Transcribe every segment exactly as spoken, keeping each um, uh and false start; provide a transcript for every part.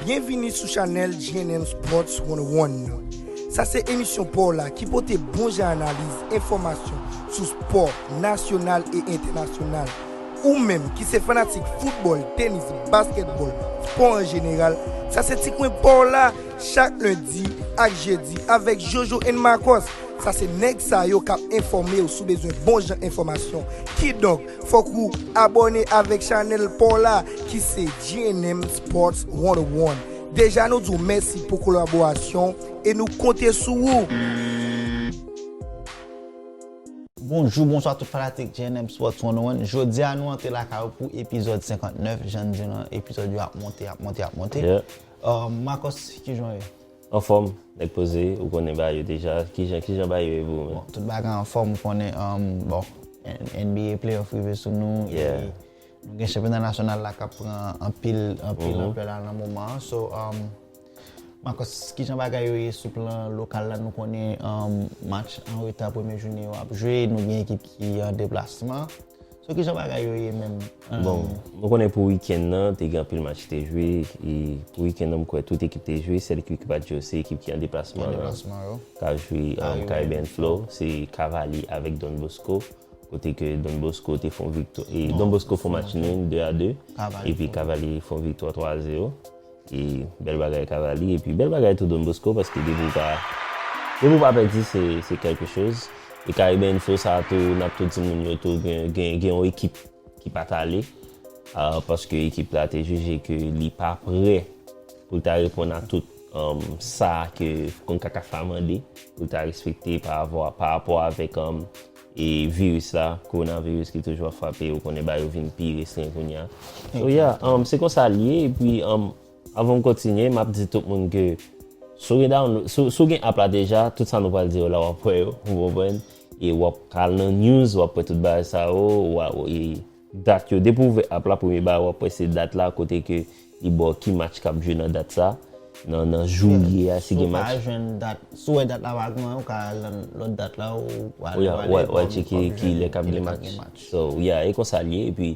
Byenvini sou chanèl G N M Sports one oh one nan. Sa se emisyon pa w la ki pote bon jan analiz, enfòmasyon sou spò nasyonal e entènasyonal. Ou menm ki se fanatik foutbòl, tenis, baskètbòl, spò an jeneral, sa se ti kwen pa w la chak lendi ak jedi avèk Jojo and Marcos. Sa se nèg sa yo k ap enfòme w si w bezwen bon jan enfòmasyon. Kidonk, fòk ou abòne avèk chanèl pa w la ki se G N M Sports one oh one. Deja nou di w mèsi pou kolaborasyon w e nou konte sou ou. Bonjou, bonswa tout fanatik G N M Sports one oh one. Jodi a nou antre lakay ou pou epizòd senkantnèf. Jan n di w nan epizòd yo ap monte, ap monte, ap monte. Yeah. Uh, Marcos, kijan w ye? Anfòm, nèg poze, ou konnen bagay yo deja. Kijan, kijan bagay yo ye pou ou menm? Bon, tout bagay anfòm, ou konnen, um, bon, N- NBA playoff rive sou nou. Yeah. E nou gen chanpyona nasyonal la k ap pran anpil, anpil Mhm. anplè la nan moman an. So, um, Marcos, kijan bagay yo ye sou plan lokal la? Nou konnen um, match an reta premye jounen yo ap jwe, nou gen ekip ki an deplasman. So, kijan bagay yo ye menm? Um, Bon, nou konnen pou wikenn nan, te gen anpil match ki te jwe. E pou wikenn nan, m kwè tout ekip te jwe. Sèl ekip ki pa t jwe, se ekip ki an deplasman an nan, deplasman yo. K ap jwe, um, Caribbean Caribbean Flow, se Cavalier avèk Don Bosco. Kote ke Don Bosco te fè yon viktwa. E Don Bosco fè yon match nul de a de. Cavalier Epi fè- Cavalier fè yon viktwa twa a zewo. E bèl bagay Cavalier. Epi bèl bagay tou Don Bosco, paske depi w pa, depi w pa pèdi, se, se kèlke choz. E Caribbean Flow sa a tou, n ap tou di moun yo tou, gen, gen, gen yon ekip ki pa t ale. Ah, paske ekip la te jije ke li pa prè pou l ta reponn a tout um, sa ke Concacaf la mande pou l ta respekte pa rapò, pa rapò avèk um, e viris la, kowonaviris ki toujou ap frape, ou konnen bagay yo vin pi restren kounye a. So yeah, um, se konsa l ye, epi um, avan m kontinye, m ap di tout moun ke si w gen download, si, si w gen app la deja, tout sa nou pral di yo la w ap wè yo, ou konprann? E w ap ka al nan news, w ap wè tout bagay sa yo, w a, e dat yo. Depi w ouvè app la, premye bagay w ap wè se dat la, kote ke li ba w ki match k ap jwe nan dat sa, nan, nan jou li ye a, si gen match. Si w pa jwenn dat, si w wè dat la pa gen, ou ka al nan lòt dat la, ou ale, Ou ya, wè, wè, tcheke ki lè k ap gen match. So, yeah, e konsa l ye. Epi,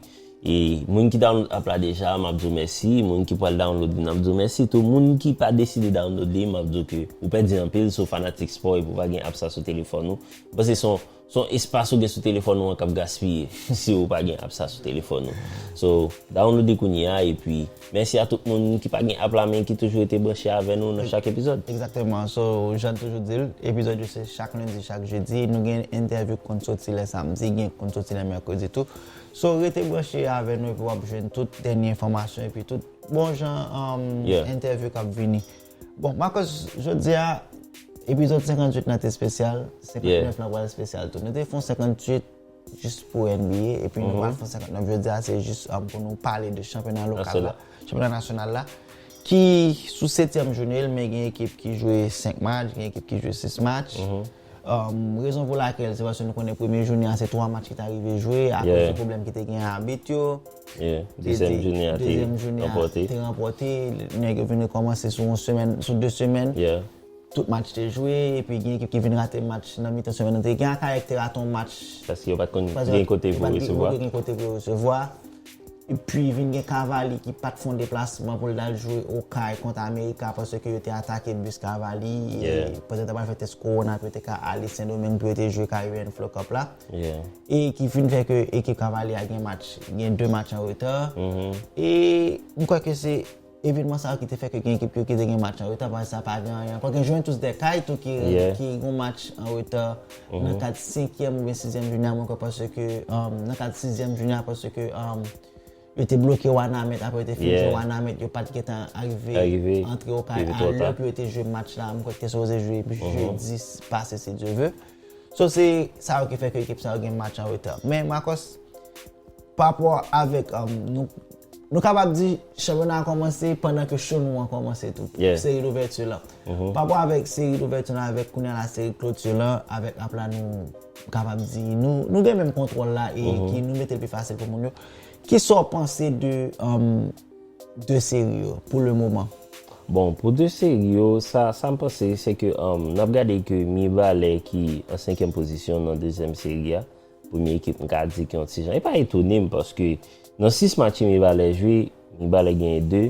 e moun ki download app la deja, m ap di w mèsi. Moun ki pral download li, n ap di w mèsi tou. Moun ki pa deside download li, m ap di w ke ou pèdi anpil si w fanatik spò epi w pa gen app sa sou telefòn ou. M panse se yon, se yon espas ou gen sou telefòn ou an k ap gaspiye si w pa gen app sa sou telefòn ou. So, download li kounye a, epi mèsi a tout moun ki pa gen app la, men ki toujou rete branche avè nou nan chak epizòd. Egzakteman. So, jan n toujou di l, epizòd yo se chak lendi, chak jedi. Nou gen entèvyou k konn soti lè samdi, gen k konn soti lè mèkredi tou. So, rete branche avè nou epi w ap jwenn tout dènye enfòmasyon epi tout bon jan um, Yeah. Entèvyou k ap vini. Bon, Marcos, jodi a, epizòd senkanntuit lan te espesyal, senkannèf lan pral espesyal tou. Nou te fè yon senkanntuit jis pou N B A, epi nou pral fè yon senkannèf jodi a, se jis um, pou nou pale de chanpyona lokal la, chanpyona nasyonal la, ki sou setyèm jounen l, men gen ekip ki jwe senk match, gen ekip ki jwe sis match. Um, rezon pou lakèl, se paske nou konnen premye jounen an, se twa match ki ta rive jwe, akoz Yeah. de pwoblèm ki te gen abit yo. Yeah. Dezyèm jounen an te Dezyèm jounen an ranpòte. Te ranpòte, nèg yo vin rekòmanse sou yon semèn, sou de semèn. Yeah. Tout match te jwe, epi gen ekip ki vin rate match nan mitan semèn nan. Te gen Akayè ki te rate yon match. Paske yo pa t konn Paske gen kote yo pou pa t gen- resevwa. Yo gen kote pou yo resevwa. Epi vin gen Cavalier ki pa t fè yon deplasman pou l t al jwe Okay kont Amerika paske yo te atake bis Cavalier. Yeah. Pandan yo t ap al fè tès kowona pou yo te ka ale Sendomeng pou yo te jwe Caribbean Flow Cup la. Yeah. E ki fin fè ke ekip Cavalier a gen match, gen de match an reta. Mhm. E m kwè ke se evenman sa yo ki te fè ke gen ekip yo ki te gen match an reta, paske sa pa gen anyen. Paske gen Juventus des Cayes tou ki, Yeah. ki gen match an reta nan kad senkyèm oubyen sizyèm jounen an, mwen kwè paske, um, nan kad sizyèm jounen an, paske um, yo te bloke Wanament, apre yo te fin Yeah. jwe Wanament, yo pa t gentan arive Arive, antre Okay rive a twò lè ta. Pou yo te jwe match la, mwen kwè ki te sipoze jwe jedi si Dye vle. So se sa yo ki fè ke ekip sa yo gen match an reta. Men Marcos, pa rapò avèk um, nou, nou kapab di chanpyona a kòmanse pandan ke show nou an kòmanse tou. Yeah. Seri douvèti la. Pa rapò avèk seri douvèti la, avèk kounye a la seri kloti la, avèk app la nou kapab di nou, nou gen menm kontwòl la e ki nou mete l pi fasil pou moun yo. Kisa w panse de, um, de seri yo pou le moman? Bon, pou de seri yo, sa, sa m panse, se ke um, n ap gade ke Mibalè ki an senkyèm pozisyon nan dezyèm seri a, premye ekip m ka di ki yon ti jan. E pa etone m paske nan sis match Mibalè jwe, Mibalè genyen de,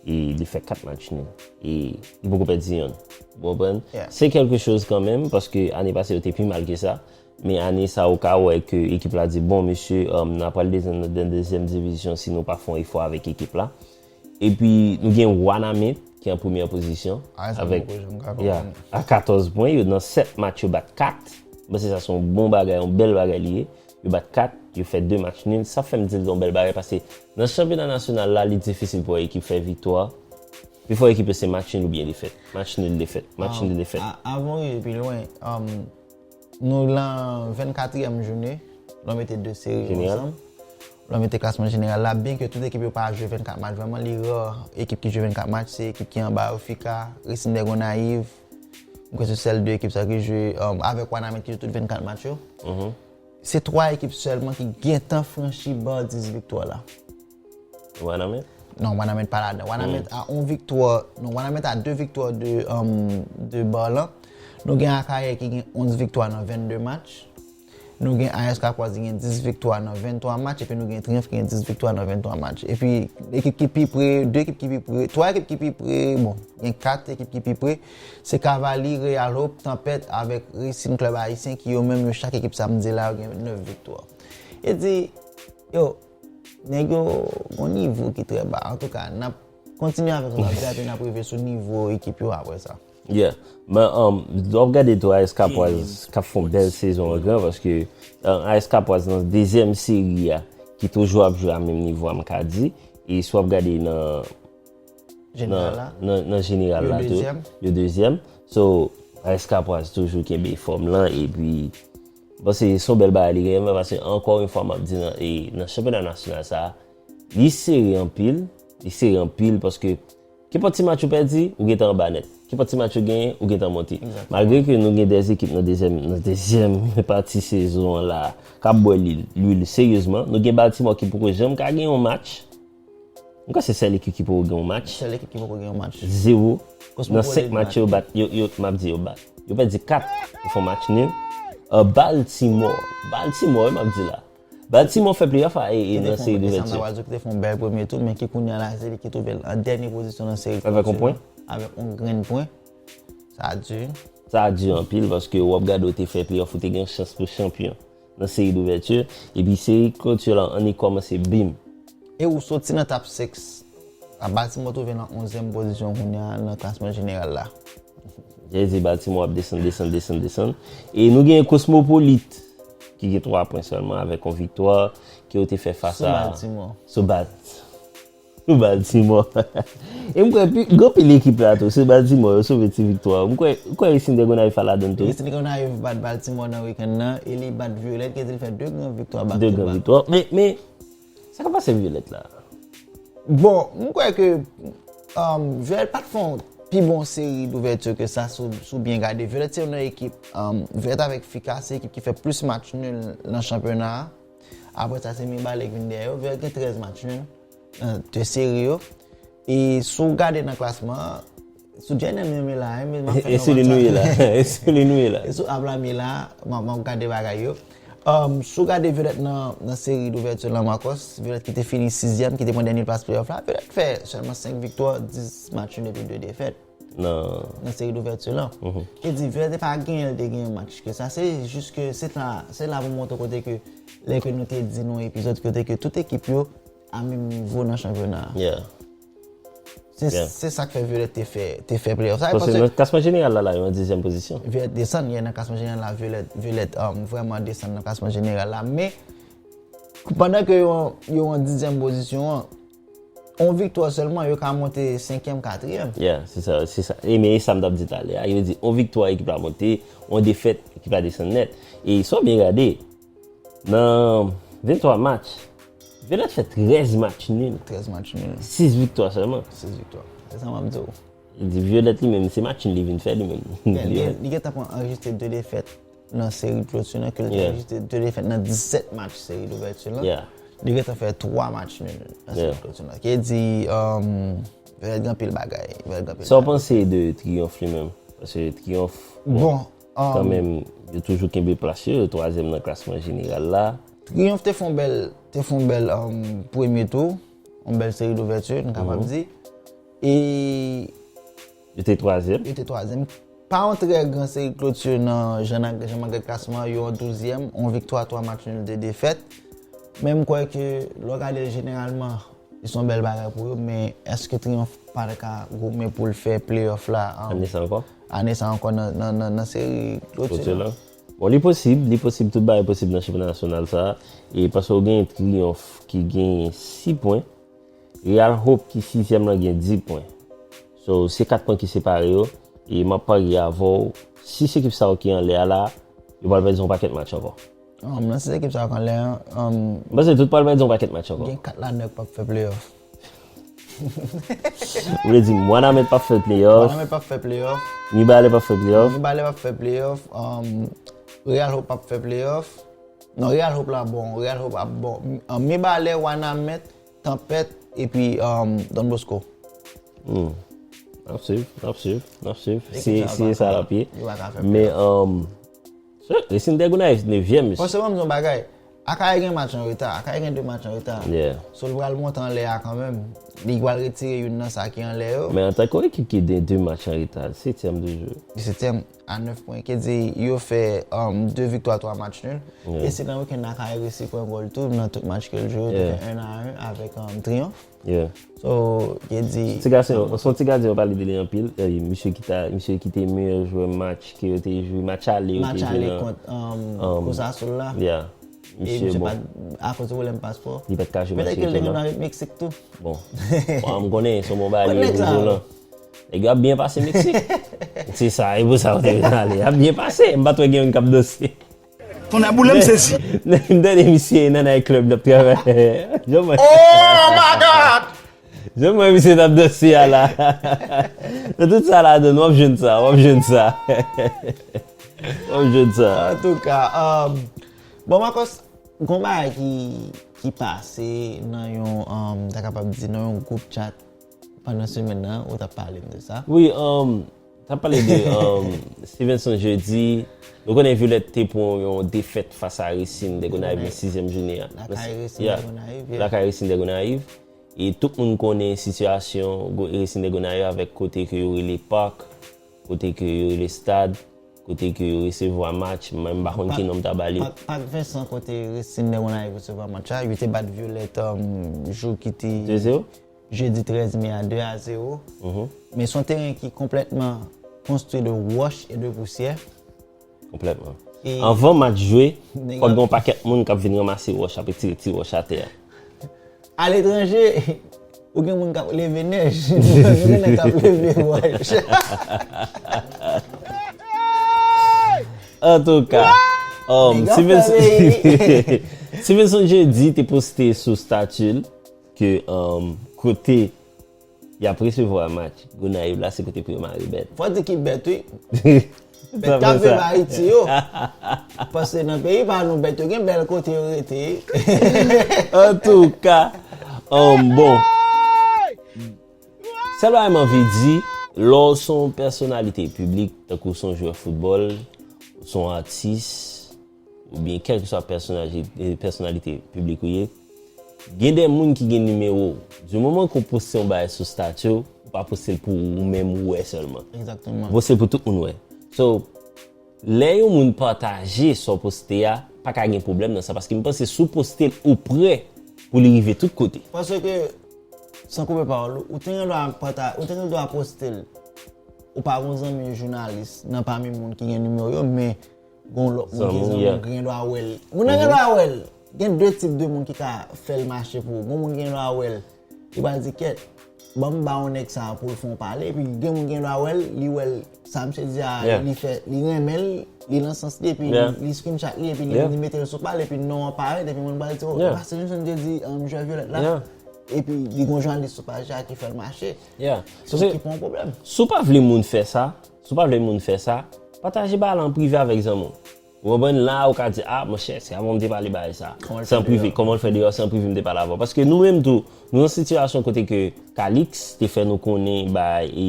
E li fè kat match nil. E li poko pèdi yonn. Ou konprann? Yeah. Se kèlke choz kanmenm, paske ane pase yo te pi mal ke sa. Men ane sa, ou ka wè ke ekip la di, bon, mesye, um, n a pral desann nan dezyèm divizyon si nou pa fè yon efò avèk ekip la. Epi, nou gen Wanament ki an premyè pozisyon. Ah, sa avèk, poko janm ka yeah, konprann. A katòz pwen, yo nan sèt match, yo bat kat. Mwen, se sa, se yon bon bagay, yon bèl bagay li ye. Yo bat kat, yo fè de match nil. Sa fè m di l se yon bèl bagay, paske nan chanpyona nasyonal la, li difisil pou yon ekip fè viktwa. Pifò ekip yo se match nil oubyen defèt. Match nil, defèt. Match nil, defèt. Ah, a-, avan w rive pi lwen, um, nou lan vennkatriyèm jounen, lè w mete de seri yo ansanm. Lè w mete klasman jeneral la, byenke tout ekip yo pa jwe vennkat match, vrèman, li ra ekip ki jwe vennkat match, se ekip ki anba yo, Fika, Racing de Gonayiv. M kwè se sèl de ekip sa ki jwe, um, avèk Wanament ki jwe tout vennkat match yo. Se twa ekip sèlman ki gentan franchi ba dis viktwa la. Wanament? Non, Wanament pa ladan. Wanament a on viktwa, non, Wanament a de viktwa de, um, de ba lan. Nou gen Akayè ki gen onz viktwa nan vennde match. Nou gen A S Kapwaz ki gen dis viktwa nan venntwa match, epi nou gen Triyonf ki gen dis viktwa nan venntwa match. Epi ekip ki pi pre, de ekip ki pi pre, twa ekip ki pi pre, bon, gen kat ekip ki pi pre, se Kavali, Real Hope, Tanpèt avèk Racing Club Ayisyen ki yo menm yo chak ekip sa m di la yo gen nèf viktwa. E di, yo, nèg yo gon nivo ki trè ba. Antouka, n ap kontinye avèk sa n ap di a, epi n ap rive sou nivo ekip yo apre sa. Yeah. Men, um, lè w ap gade tou A S Kapwaz k ap fè yon bèl sezon an gran, paske, uh, A S Kapwaz nan dezyèm seri a, ki toujou ap jwe a menm nivo a, m ka di, e si w ap gade nan, nan, nan, nan jeneral la tou, yo dezyèm. So, A S Kapwaz toujou kenbe fòm lan, epi, bon, se, se yon bèl bagay li genyen, men paske, ankò yon fwa, m ap di, nan, e, nan chanpyona nasyonal sa a, li sere anpil, li sere anpil, paske kenpòt ti match ou pèdi, ou gentan anba nèt. Kenpòt ti match ou genyen, ou gentan monte. Malgre ke nou gen de ekip nan dezyèm, nan dezyèm pati sezon an la, k ap bwè lwil, lwil seryezman, nou gen Baltimore ki poko janm ka gen yon match. M kwè se sèl ekip ki poko gen yon match. Sèl ekip ki poko gen yon match. Zewo. Nan senk match yo bat, yo, yo, m ap di yo bat. Yo pèdi kat, yo fè yon match nil. Uh, Baltimore. Baltimore, wi, m ap di la. Baltimore fè playoff a, e, e nan seri douvèti. Ki te fè yon bèl premye tou, men ki kounye a la, se li ki twouve l an dènye pozisyon nan seri douvèti la. Avèk yon pwen? Avèk yon grenn pwen. Sa a di. Sa a di anpil, paske w ap gade w te fè playoff, ou te gen chans pou chanpyon nan seri douvèti. Epi seri kloti la, annik kòmanse, bim. E ou soti nan top six. A Baltimore twouve nan onzyèm pozisyon kounye a nan klasman jeneral la. Jezi, Baltimore ap desann, desann, desann, desann. E nou gen Cosmopolite, ki gen twa pwen sèlman avèk yon viktwa ke yo te fè fas a. Sou Baltimore. Sou Bal-, sou Baltimore. E m kwè pi, gen anpil ekip la tou, se Baltimore, yo sove ti viktwa. M kwè, m kwè Racing de Gonayiv pa ladann tou. Racing de Gonayiv bat Baltimore nan wikenn nan, e li bat Violet, ki di l fè de gran viktwa back to back. De gran viktwa. Men, men, sa k ap pase Violet la? Bon, m kwè ke, um, Violet pa t fè yon pi bon seri douvèti ke sa, si w, si w byen gade. Violet se youn nan ekip, um, Violet avèk Fika, se ekip ki fè plis match nil nan chanpyona a. Apre sa, se Mibalè k vin dèyè yo. Violet gen trèz match nil nan de seri yo. E si w gade nan klasman an, sou J N M yo m ye la, wi, men m ap fè nòmal sa. E sou li nou ye la. E sou li nou ye la. E sou app la m ye la, m ap, m ap gade bagay yo. Um, si w gade Violet nan, nan seri douvèti la, Marcos, Violet ki te fini sizyèm, ki te pran dènye plas playoff la, Violet fè sèlman senk viktwa, dis match nil epi de defèt nan seri douvèti la. Ki di, Violet te pa genyen, li te gen yon match ke sa. Se jis ke se la, se la pou montre kote ke, lè ke nou te di nan yon epizòd, kote ke tout ekip yo a menm nivo nan chanpyona a. Yeah. Se, se sa k fè Violet te fè, te fè playoff. Sa, paske nan klasman jeneral la, la, yo an dizyèm pozisyon. Violet desann, yeah, nan klasman jeneral la, Violet, Violet, um, vrèman desann nan klasman jeneral la. Men, pandan ke yo, yo an dizyèm pozisyon an, yon viktwa sèlman, yo ka monte senkyèm, katriyèm. Yeah, se sa, se sa. E men, e sa m t ap di talè a. Yo di, yon viktwa, ekip la monte, yon defèt, ekip la desann nèt. E si w byen gade, nan venntwa match, Violet fè trèz match nil. Trèz match nil. Sis viktwa sèlman. Sis viktwa. Se sa m ap di w. Li di Violet li menm, se match nil li vin fè li menm. Li, li, li gentan pran anrejistre de defèt nan seri kloti lan, ke l te anrejistre de defèt nan disèt match seri douvèti lan. Yeah. Li gentan fè twa match nil nan seri kloti lan. Ki di, um, Violet gen anpil bagay. Violet gen anpil bagay. Sa w panse de Triyonf li menm? Paske Triyonf, bon, kanmenm, yo toujou kenbe plas yo, yo twazyèm nan klasman jeneral la. Triyonf te fè yon bèl, te fè yon bèl, um, premye tou, yon bèl seri douvèti, nou kapab di. E Yo te twazyèm. Yo te twazyèm. Pa yon trè gran seri kloti nan jan nan- jan malgre klasman, yo an douzyèm, yon viktwa, twa match nul, de defèt. Men m kwè ke lè w gade l jeneralman, li se yon bèl bagay pou yo, men èske Triyonf pa ta ka goumen pou l fè playoff la an- Ane sa ankò. ane sa ankò nan, nan, nan, nan seri kloti Kloti la? La. Bon, li posib, li posib, tout bagay posib nan chanpyona nasyonal sa. E paske w gen Triyonf ki gen sis pwen, Real Hope ki sizyèm lan gen dis pwen. So, se kat pwen ki separe yo. E m ap parye avè w, sis ekip sa yo ki anlè a la, yo pral pèdi yon pakèt match ankò. Um, nan sis ekip sa yo ki anlè a, um, M panse tout pral pèdi yon pakèt match ankò. Gen kat ladan k p ap fè playoff. Ou vle di Wanament p ap fè playoff, Wanament p ap fè playoff. Mibalè p ap fè playoff. Mibalè p ap fè playoff. Um, Real Hope p ap fè playoff. Non, Real Hope la bon. Real Hope ap bon. Um, Mibalè, Wanament, Tanpèt, epi um, Don Bosco. Hmm. N ap swiv, n ap swiv, n ap swiv. Ekip Si sa si pa e sa ka- l ap ye. Yo pa ka fè Men um, Racing de Gonayiv nevyèm, mesye. Paske ban m di yon bagay. Akayè gen match an reta. Akayè gen de match an reta. Yeah. So l pral monte anlè a kanmenm. Li pral retire youn nan sa ki anlè yo. Men antanke yon ekip ki gen de match an reta, setyèm toujou. Li setyèm a nèf pwen. Ki di yo fè um, de viktwa, twa match nul. Yeah. E se nan wikenn nan Akayè resi pran gòl tou nan tout match ke l jwe. Yo te Yeah. fè en a en avèk um, Triyonf. Yeah. So, ki di Ti gason, se yon ti gadyen, yo pale de li anpil. Eh, misye ki ta, misye ki te meyè jwè match ke yo te jwe, match ale yo te match jwe ale nan. Kont um, um, Cruz Azul la. Yeah. E Misye misye bon. Pa akoz pwoblèm paspò. Li pa t ka jwe match Petèt ke l te retoun gen nan. Meksik tou. Bon. Bon, m konnen se yon bagay Kot nèg sa rezo yo? Lan. Nèg yo ap byen pase Meksik. Se sa, e pou sa yo te vin ale. Y ap byen pase. M pa t wè gen youn k ap danse. Ton a boule m sezi. M tande misye nan night club l ap travay. Jan mwen, Oh my God! jan mwen misye t ap danse a la. Nan tout sa ladan, w ap jwenn sa, w ap jwenn sa. W ap jwenn sa. Antouka, um, bon, Marcos, gon bagay ki, ki pase nan yon, um, ta kapab di nan yon gwoup chat pandan semèn nan, ou t ap pale m de sa. Wi, um, t ap pale de um, Stevenson Jeudi. Nou konnen Violet te pran yon defèt fas a Racing de Gonayiv nan sizyèm jounen an. Lakay Racing Yeah. de Gonayiv, yeah. Lakay Racing de Gonayiv. E tout moun konnen sitiyasyon Go- Racing de Gonayiv avèk kote ke yo rele park, kote ke yo rele stad, kote ke yo resevwa match, mwen m pa konn ki non m ta ba li. Pak, Pak Vincent kote Racing de Gonayiv resevwa match la, yo te bat Violet um, jou ki te De zewo? Jedi trèz me a de a zewo. Men se yon teren ki konplètman konstwi de wòch e de pousyè. Konplètman. E- Anvan match jwe, Nèg fòk ap- gen yon pakèt moun k ap vin ranmase wòch, ap retire ti wòch atè a. Aletranje, ou gen moun k ap leve nèj, ou gen nèg k ap leve wòch. Antouka, um, Nèg ap Stevenson, fè peyi. Stevenson Jeudi te poste sou stati l ke um, kote y ap resevwa match Gonayiv la, se kote pou yo mare bèt. Fò di ki bèt, wi. Sa Bèt k ap fè viv sa. Ayiti yo. Paske nan peyi pa nou, bèt yo gen bèl kote yo rete. Antouka, um, bon. Sèl bagay m anvi di, lè w se yon pèsonalite piblik, tankou w se yon jwè foutbòl, w se yon atis, oubyen kèlkeswa pèsonaj- eh, pèsonalite piblik ou ye, gen de moun ki gen nimewo w. Di moman ke w poste yon bagay sou stati w, ou pa poste l pou ou menm ou wè sèlman. Egzakteman. Ou poste l pou tout moun wè. So, lè yon moun pataje sa w poste a, pa ka gen pwoblèm nan sa. Paske m panse si w poste l, ou prè pou li rive tout kote. Paske, san koupe pawòl ou, ou te gen dwa pata, ou te gen dwa poste l. Ou pa gon zanmi jounalis nan pami moun ki gen nimewo yo, men gon lòt moun ki Zanmi w, zanmi yeah. Ou ki gen dwa wè l. Moun nan gen dwa wè l. Gen de tip de moun ki ka fè l mache pou ou. Gon moun ki gen dwa wè l. Li pral di kèt. Ban m ba yon nèg sa pou l fè yon pale. Epi gen moun ki gen dwa wè l, li wè l. Sa misye di a, Yeah. Li fè, li renmen l, li nan sans li, epi Yeah. li, li screenshot li, epi li, Yeah. li mete l sou pal, epi non an parèt, epi moun pral di, oh, Yeah. Pasteur Johnson te di, um, jwè Violet la. Yeah. Epi li gon jounalis sou paj la ki fè l mache. Yeah. So, Se- ki pa yon pwoblèm. Si w pa vle moun fè sa, si w pa vle moun fè sa, pataje bagay la an prive avèk zanmi w. Ou konprann la, ou ka di, ah, monchè, se avan m te pale bagay sa. Kòman l San fè prive, deyò? Kòman l fè deyò, san prive m te pale avan. Paske nou menm tou, nou nan sitiyasyon kote ke Calix te fè nou konnen bagay e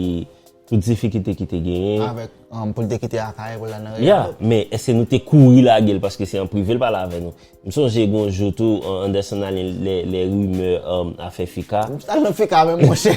tout difikilte ki te genyen. Avèk, um, pou l te kite Akayè pou l al nan Yeah, men èske nou te kouri lage l paske se an prive l pale avè nou? M sonje gon jou tou, uh, Anderson Alain, lè, lè rimè, um, afè Fika. M t al nan Fika menm, monchè.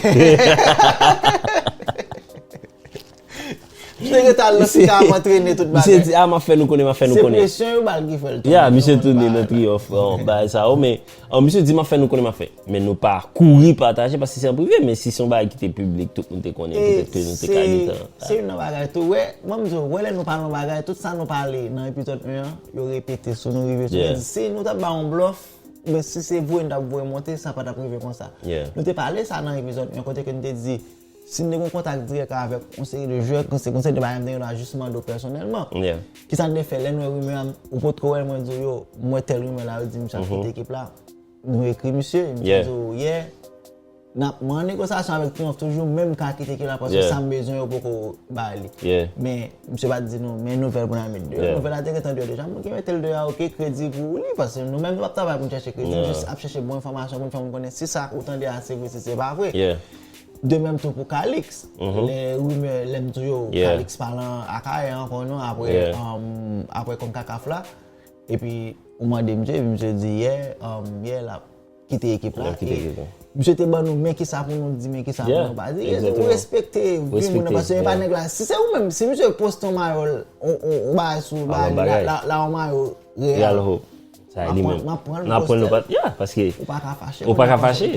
M te rete al nan Fika ap antrene tout bagay. Misye di, ah, m ap fè nou konnen, m ap fè nou konnen. Se presyon yo ba l ki fè l tonbe. Yeah, misye tounen nan Triyonf, bagay sa yo, men, uh, misye di, m ap fè nou konnen, m ap fè. Men nou pa kouri pataje paske se an prive, men si se yon bagay ki te piblik, tout moun te konnen, petèt ke nou te ka gentan. Se youn nan bagay tou, wè, mwen m di w, wè lè nou pale yon bagay, tout sa nou pale nan epizòd en an, yo repete sou nou, rive sou nou, di si nou t ap ba yon blòf, men si se voye nou t ap voye monte, sa pa t ap rive konsa. Nou te pale sa nan epizòd en kote ke nou te di, si n te gen yon kontak dirèk avèk yon seri de jwè, konse, konse de bagay, m te gen dwa jis mande w pèsonèlman. Kisa n te fè lè nou wè rimè a, ou potko wè l, mwen di w yo, m wè tèl rimè la, yo di misye ap kite ekip la. Nou ekri misye, misye di w, yeah, n ap, mwen an negosyasyon avèk Triyonf toujou, men m ka kite ekip la paske sa m bezwen yo poko bay li. Men misye pa t di nou, men nouvèl pou n al met deyò. Nouvèl la te gentan deyò deja, moun ki mete l deyò a, oke, kredi pou li, paske nou menm nou p ap travay pou n chèche kredi, nou jis ap chèche bon enfòmasyon pou n fè moun konnen si sa ou tande a se vre, si se pa vre. De menm tou pou Calix. Lè rimè, lè m di w yo, Calix pa nan Akayè ankò non, apre, um, apre Concacaf la. Epi ou mande misye, epi misye di, yeah, um, yeah, l ap kite ekip la. E misye te ban nou men kisa pou nou di, men kisa pou nou pa di. Ou respekte vi moun nan, paske e pa nèg la. Si se ou menm, si misye poste yon mayo, yon bagay sou bagay, la yon mayo Real. M ap pran l, m ap pran l, m ap pran l, paske ou pa ka fache. Ou pa ka fache.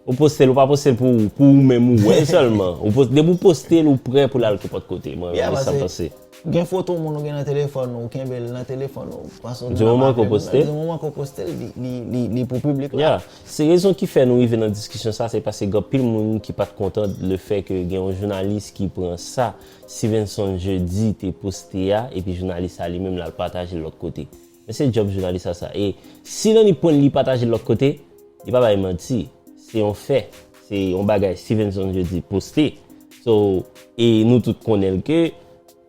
Ou poste l, ou pa poste l pou, pou ou menm ou wè l sèlman. Ou post, depi ou poste l, ou prè pou l al kenpòt kote. Mwen, se sa m panse. Gen foto moun ou gen nan telefòn ou, ou kenbe l nan telefòn ou, paske ou gen dwa pa vle moun nan. Di moman ke w poste l, li, li, li, li pou piblik la. Se rezon ki fè nou rive nan diskisyon sa, se paske gen anpil moun ki pa t kontan le fè ke gen yon jounalis ki pran sa Stevenson Jeudy te poste a, epi jounalis sa li menm l al pataje l lòt kote. Men se djòb jounalis sa sa. E si nan li pran l li pataje l lòt kote, li pa bay manti. Se yon fè. Se yon bagay Stevenson Jeudy poste. So, e nou tout konnen l ke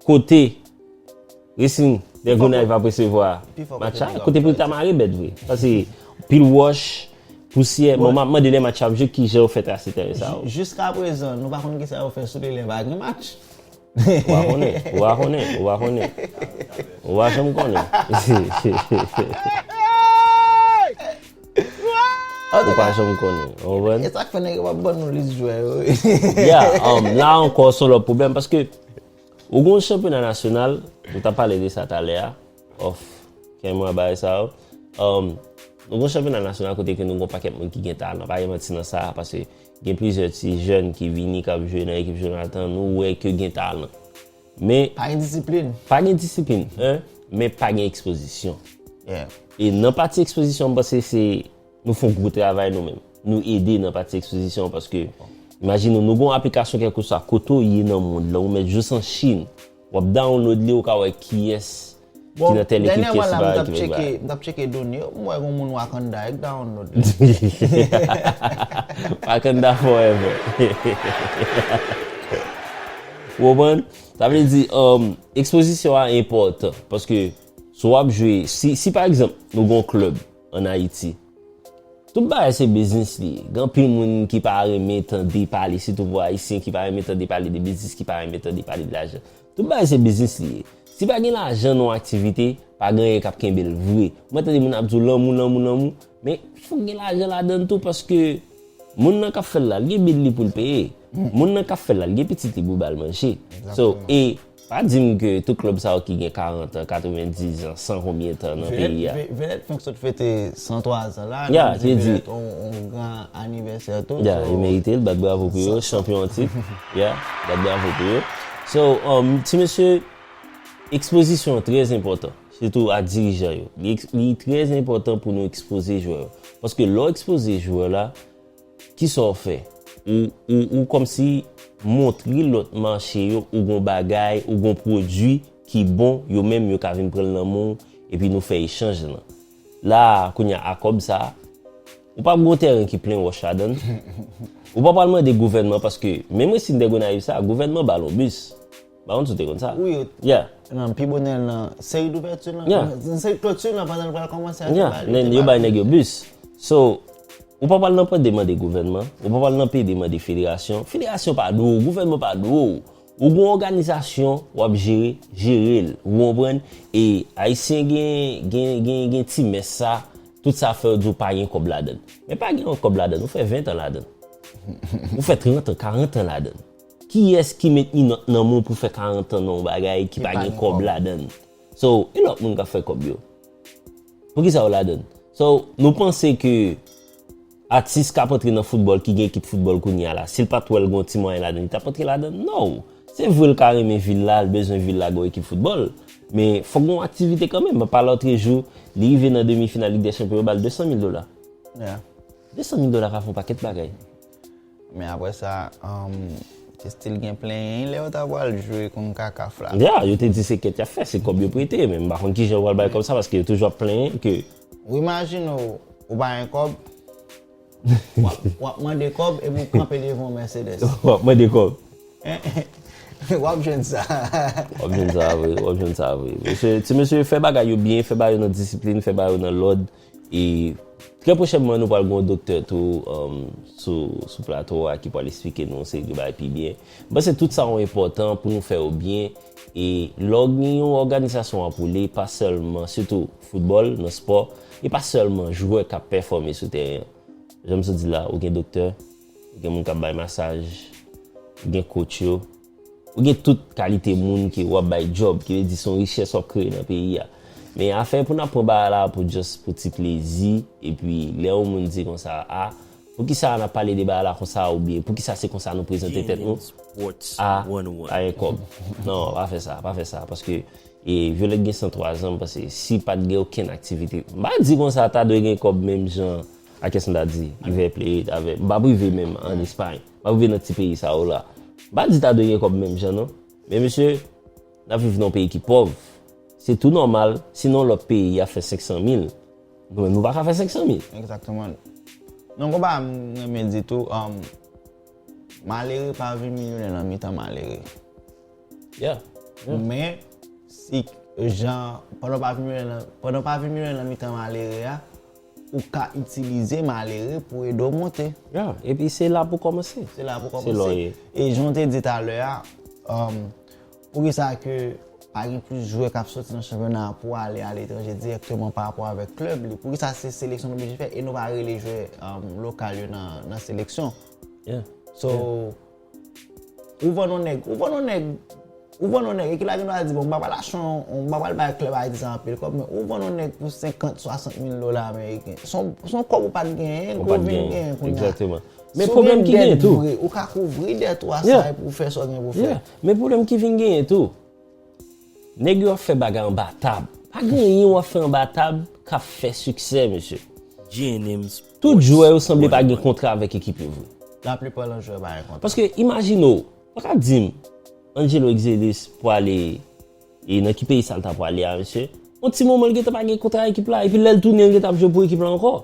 kote Racing de Gonayiv ap resevwa match la, kote pou li ta mare bèt vre. Paske pil wòch, pousyè, bon, m ap mande lè match ap jwe kijan yo fè trase teren sa yo. Jiskaprezan, nou pa konn kisa yo fè sou li lè pa gen match. Ou pa konnen, ou pa konnen, ou pa konnen. Ou pa janm konnen. Ou pa janm konnen. Ou konprann? E sa k fè nèg yo p ap ban nou lis jwè yo. Yeah, um, la ankò, se yon lòt pwoblèm, paske ou gon chanpyona nasyonal, nou t ap pale de sa talè a, off camera, bagay sa yo. Um, nou gon chanpyona nasyonal kote ke nou gon pakèt moun ki gen talan, pa gen manti nan sa, paske gen plizyè ti jèn ki vini, k ap jwe nan ekip Jonathan, nou wè ke gen talan. Men pa gen disiplin. Pa gen disiplin, en, men pa gen ekspozisyon. E nan pati ekspozisyon, m panse se, nou fè yon gwo travay nou menm. Nou ede nan pati ekspozisyon paske, imajine w, nou gon aplikasyon kèlkeswa kote w ye nan mond lan, ou mèt jis an Chin, w ap download li, ou ka wè kiyès ki nan tèl ekip, kiyès ki pa nan ekip. M t ap tcheke done yo, m wè gon moun Wakanda k download li. Wakanda forever. Ou konprann? Sa vle di, um, ekspozisyon an enpòtan. Paske si w ap jwe, si, si pa egzanp, nou gon klèb ann Ayiti, tout bagay se biznis li ye. Gen anpil moun ki pa renmen tande pale, sitou pou Ayisyen ki pa renmen tande pale de biznis, ki pa renmen tande pale de lajan. Tout bagay se biznis li ye. Si pa gen lajan nan yon aktivite, pa gen anyen k ap kenbe l vre. Mwen tande moun ap di w lanmou, lanmou, lanmou, men fòk gen lajan ladan l tou paske moun nan k ap fè l la, l gen bil li pou l peye. Moun nan k ap fè l la, l gen pitit li pou l ba l manje. So, e pa di m ke tout klèb sa yo ki gen karant an, katrevendis an, san konbyen tan nan peyi a. Venèt fenk sot fete san twa zan la, nou di Venèt on, on gran anivèsè tou. Ya, yo merite l, bat bravo pou yo, chanpyon an tit. Ya, bat bravo pou yo. So, um, ti mesye, ekspozisyon an trè enpòtan, sitou a dirijan yo. Li, li trè enpòtan pou nou ekspoze jwè yo. Paske lè w ekspoze jwè la, kisa w fè? Ou, ou, ou kòmsi montre lòt mache yo, ou gon bagay, ou gon pwodui ki bon, yo menm yo ka vin pran l nan men w, epi nou fè echanj lan. La, kounye a, a kòb sa, ou p ap gon tèren ki plen wòch ladan l. Ou pa pral mande gouvènman, paske menm Racing de Gonayiv sa, gouvènman ba l yon bis. M pa konn si w te konn sa. Wi, yo, nan pi bonè nan seri douvèti lan, nan seri kloti lan, pandan l pral kòmanse a, yo ba li, yo bay nèg yo bis. So, Ou pa pral nan pede mande gouvènman, ou pa pral nan pede mande federasyon. Federasyon pa dwe w, gouvènman pa dwe w. Ou gon òganizasyon, w ap jere, jere l. Ou konprann? E Ayisyen gen, gen, gen, gen ti mès sa, tout sa fè yo di w pa gen kòb ladann. Men pa gen yon kòb ladann, ou fè ven tan ladann. Ou fè trant an, karant an ladann. Kiyès ki met minòt nan men w pou fè karant an nan yon bagay ki pa gen kòb ladann? So, e lòt moun k ap fè kòb yo? Poukisa yo ladann? So, nou panse ke atis k ap antre nan foutbòl, ki gen ekip foutbòl kounye a la, si l pa t wè l gen yon ti mwayen ladann, li t ap antre ladann? No! Se vre l ka renmen vil la, l bezwen vil la gen yon ekip foutbòl, men fòk gen yon aktivite kanmenm. Mwen pale lòtrejou, li rive nan demi final Lig dè Chanpyon, yo ba l de san mil dola. Yeah. De san mil dola ka fè yon pakèt bagay. Men apre sa, um, te still gen plenyen lè yo ta pral jwe CONCACAF la. Ya, yo te di se kèt y ap fè, se kòb yo prete, men m pa konn kijan yo pral bay kòb sa, paske yo toujou ap plenyen ke. Ou imajine w, ou pa gen kòb, w ap, w ap mande kòb epi w kanpe devan yon Mercedes. W ap mande kòb. W ap jwenn sa. W ap jwenn sa vre, w ap jwenn sa vre. Mesye, ti mesye, fè bagay yo byen, fè bagay yo nan disiplin, fè bagay yo nan lòd. E trè pwochènman, nou pral gen yon doktè tou, um, sou, sou plato a ki pral eksplike nou yon seri de bagay pi byen. M panse tout sa yo enpòtan pou nou fè yo byen. E lè w gen yon òganizasyon ap woule, pa sèlman, sitou foutbòl, nan spò, e pa sèlman jwè k ap pèfòme sou teren an. Jan m sot di la, ou gen doktè, ou gen moun k ap bay masaj, ou gen coach yo, ou gen tout kalite moun ke w ap bay djòb, ki vle di se yon richès w ap kreye nan peyi a. Men afè pou n ap pran bagay la pou just pou ti plezi, epi lè yon moun di konsa, a, poukisa n ap pale de bagay la konsa, oubyen poukisa se konsa nou prezante tèt nou? A, pa gen kòb. Non, pa fè sa, pa fè sa, paske E Violette gen san twa zan, m panse, si pa t gen okenn aktivite, m pa di konsa ta dwe gen kòb menm jan a kèsyon ta di, River Plate, avè, m pa prive menm an Espay, m pa prive nan ti peyi sa yo la. M pa di ta dwe gen kòb menm jan non. Men mesye, n ap viv nan yon peyi ki pòv. Se tou nòmal, si nan yon lòt peyi y ap fè senk san mil, nou menm nou pa ka fè senk san mil. Egzakteman. Non, konpa m renmen di tou, um, malere pa vin milyonè nan mitan malere. Yeah. Yeah. Men, si jan, pandan w pa vin milyonè nan, pandan w pa vin milyonè nan mitan malere a, ou ka itilize malere pou ede w monte. Yeah. Epi se la pou kòmanse. Se la pou kòmanse. Se la w ye. E jan w te di talè a, um, poukisa ke pa gen plis jwè k ap soti nan chanpyona a pou ale aletranje dirèkteman pa rapò avèk klèb li? Poukisa se seleksyon nou oblije fè e nou pa rele jwè, um, lokal yo nan, nan seleksyon? Yeah. So, ou vann yon nèg, ou vann yon nèg, ou vann yon nèg, e ki la gen dwa di, bon, m pa pral achte yon, m pa pral bay klèb Ayiti sa anpil kòb, men ou vann yon nèg pou senkant, swasant mil dola ameriken. Se yon, se yon kòb ou pa t genyen, ke w vin genyen kounye a. Egzakteman. Men pwoblèm ki genyen tou. Si w gen dèt vre, ou ka kouvri dèt ou a sa epi w fè sa w gen pou w fè. Yeah. Men pwoblèm ki vin genyen tou. Nèg yo ap fè bagay anba tab. Pa gen anyen w ap fè anba tab k ap fè siksè, mesye. J N M Sports. Tout jwè yo sanble pa gen kontra avèk ekip yo vre. Laplipa nan jwè pa gen kontra. Paske imajine w, pa ka di m, Angelo Exelis pwale, e nan ki peyi sa l ta pwale a, mesye? Yon ti moman l gentan pa gen kontra ekip la, epi lè l tounen, l gentan ap jwe pou ekip la ankò.